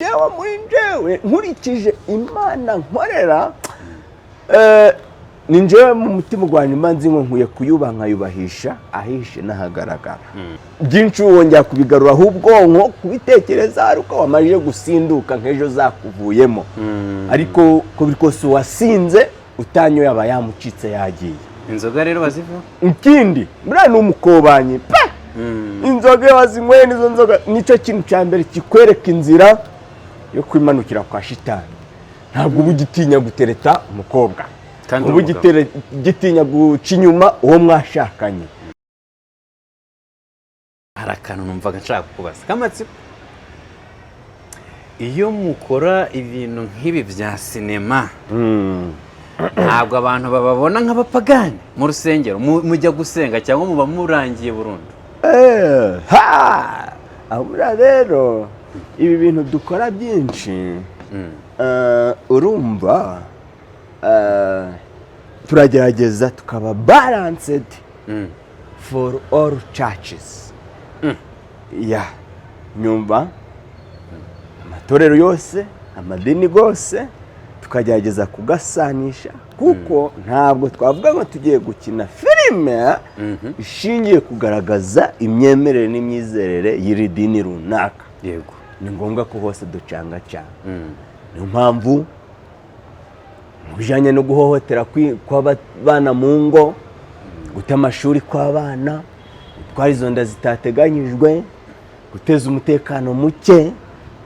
Njyewe muri njyewe, nkurikije Imana nkorera, ni njyewe mu mutima wanjye mba nzi ngo nkwiye kuyubaha, nkayubahisha ahishe n'ahagaragara. Byinshi wongera kubigaruraho ubwonko, kubitekereza ari uko wamajije gusinduka nk'ejo zakuvuyemo. Ariko uko biri kose, uwasinze utanyoye aba yamucitse, yagiye. Inzoga rero bazivaho. Ikindi, buriya ni umukobanyi pe. Inzoga iyo wazinyweye, nizo nzoga, nicyo kintu cya mbere kikwereka inzira yo kwimanukira kwa shitani. Ntabwo uba ugitinya gutereta umukobwa. Kandi uba uri umugabo. ugitinya guca inyuma uwo mwashakanye. Hari akantu numvaga nshaka kukubaza k'amatsiko. Iyo mukora ibintu nk'ibi bya sinema, ntabwo abantu bababona nk'abapagani mu rusengero? Mujya gusenga cyangwa muba murangiye burundu? Ha! Aho buriya rero ibi bintu dukora byinshi, urumva, turagerageza tukaba balanced for all churches. Ya nyumva, amatorero yose, amadini yose, tukagerageza kugasanisha, kuko ntabwo twavuga ngo tugiye gukina filime ishingiye kugaragaza imyemerere n'imyizerere y'iri dini runaka. Ni ngombwa ko hose ducangacanga. Niyo mpamvu mu bijyanye no guhohotera kw'abana mu ngo, guta amashuri kw'abana, gutwara izo nda zitateganyijwe, guteza umutekano muke,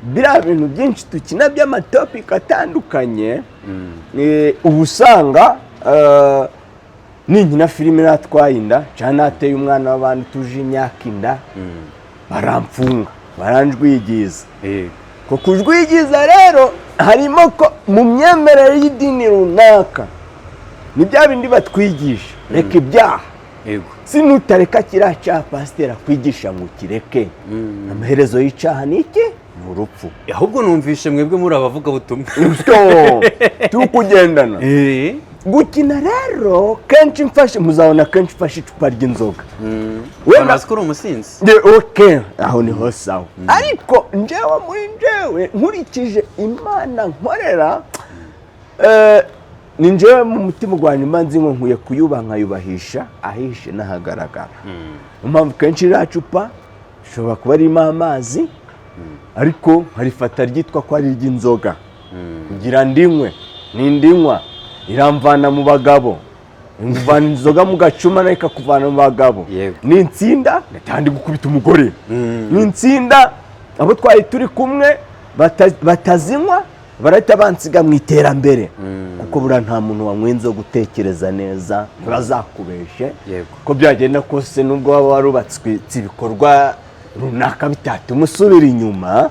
biriya bintu byinshi dukina by'amatopiki atandukanye, uba usanga ninkina filime natwaye inda cyangwa nateye umwana w'abantu tuje imyaka inda, baramfunga, baranjwigiza. Ko kujwigiza rero harimo ko mu myemerere y'idini runaka ni bya bindi batwigisha, reka ibyaha. Si nutareka kiriya cyaha pasiteri akwigisha ngo ukireke, amaherezo y'icyaha ni iki? Ni urupfu. Ahubwo numvishe mwebwe muri abavugabutumwa. Turi kugendana. Gukina rero, kenshi mfashe, muzabona kenshi mfashe icupa ry'inzoga. Abantu bazi ko uri umusinzi. OK, aho niho sawa. Ariko njyewe muri njyewe, nkurikije Imana nkorera, ni njyewe mu mutima wanjye mba nzi ngo nkwiye kuyubaha, nkayubahisha ahishe n'ahagaragara. Niyo mpamvu kenshi iriya cupa rishobora kuba ririmo amazi, ariko nkarifata ryitwa ko ari iry'inzoga kugira ndinywe. Nindinywa iramvana mu bagabo, imvana inzoga mu gacuma nayo ikakuvana mu bagabo. Ninsinda ngataha ndi gukubita umugore, ninsinda abo twari turi kumwe batazinywa barahita bansiga mu iterambere, kuko buriya nta muntu wanywa inzoga gutekereza neza, ntibazakubeshe. Ko byagenda kose, nubwo waba warubatswe ibikorwa runaka bitatuma usubira inyuma,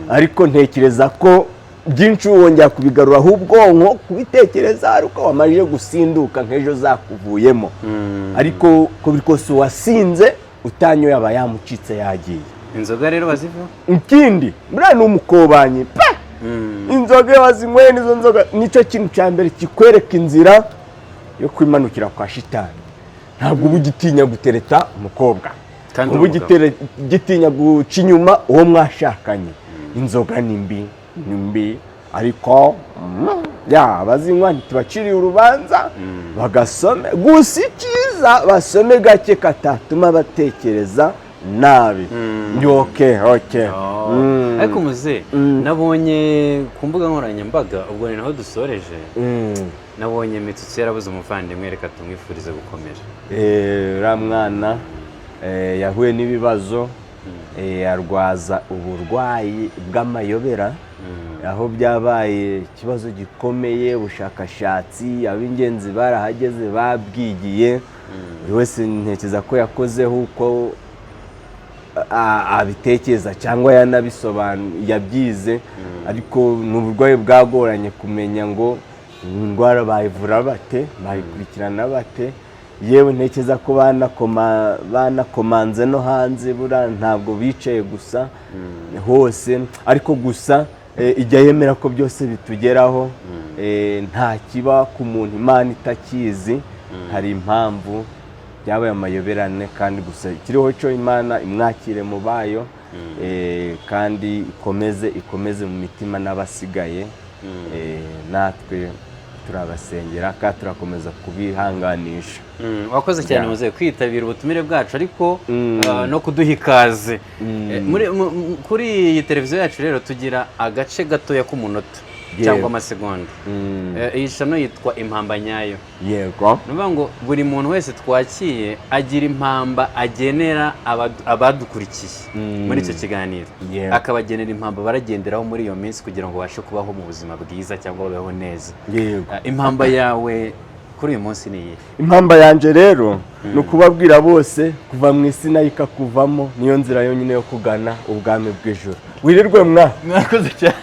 ariko ntekereza ko byinshi wongera kubigaruraho ubwonko, kubitekereza ari uko wamajije gusinduka nk'ejo zakuvuyemo. Ariko uko biri kose, uwasinze utanyoye aba yamucitse, yagiye. Inzoga rero bazivaho. Ikindi, buriya ni umukobanyi pe. Inzoga iyo wazinyweye, nizo nzoga, nicyo kintu cya mbere kikwereka inzira yo kwimanukira kwa shitani. Ntabwo uba ugitinya gutereta umukobwa. Kandi uba uri umugabo. ugitinya guca inyuma uwo mwashakanye. Inzoga ni mbi, ni mbi, ariko ya abazinywa ntitubaciriye urubanza, bagasome gusa. Icyiza, basome gake katatuma batekereza nabi. Ni OK. Ariko muze, nabonye ku mbuga nkoranyambaga, ubwo ni naho dusoreje, nabonye Mitsutsu yarabuze umuvandimwe. Reka tumwifurize gukomera. Uriya mwana yahuye n'ibibazo, arwaza uburwayi bw'amayobera, aho byabaye ikibazo gikomeye. Ubushakashatsi, ab'ingenzi barahageze, babwigiye. Buri wese ntekereza ko yakozeho uko abitekereza cyangwa yanabisobanuye, yabyize, ariko ni uburwayi bwagoranye kumenya ngo iyi ndwara bayivura bate, bayikurikirana bate. Yewe, ntekereza ko banakomanze no hanze, buriya ntabwo bicaye gusa hose. Ariko gusa ijya yemera ko byose bitugeraho. Nta kiba ku muntu Imana itakizi. Hari impamvu byabaye amayoberane, kandi gusa ikiriho cyo, Imana imwakire mu bayo. Kandi ikomeze ikomeze mu mitima n'abasigaye. Natwe turabasengera kandi turakomeza kubihanganisha. Wakoze cyane, muzehe, kwitabira ubutumire bwacu, ariko no kuduha ikaze. Kuri iyi televiziyo yacu rero tugira agace gatoya k'umunota cyangwa amasegonda. Iyi channel yitwa Impamba Nyayo. Ni ukuvuga ngo buri muntu wese twakiye agira impamba agenera abadukurikiye muri icyo kiganiro, akabagenera impamba baragenderaho muri iyo minsi kugira ngo babashe kubaho mu buzima bwiza cyangwa babeho neza. Impamba yawe kuri uyu munsi ni iyihe? Impamba yanjye rero ni ukubabwira bose kuva mu isi nayo ikakuvamo, niyo nzira yonyine yo kugana ubwami bw'ijuru. Wirirwe mwa. Mwakoze cyane.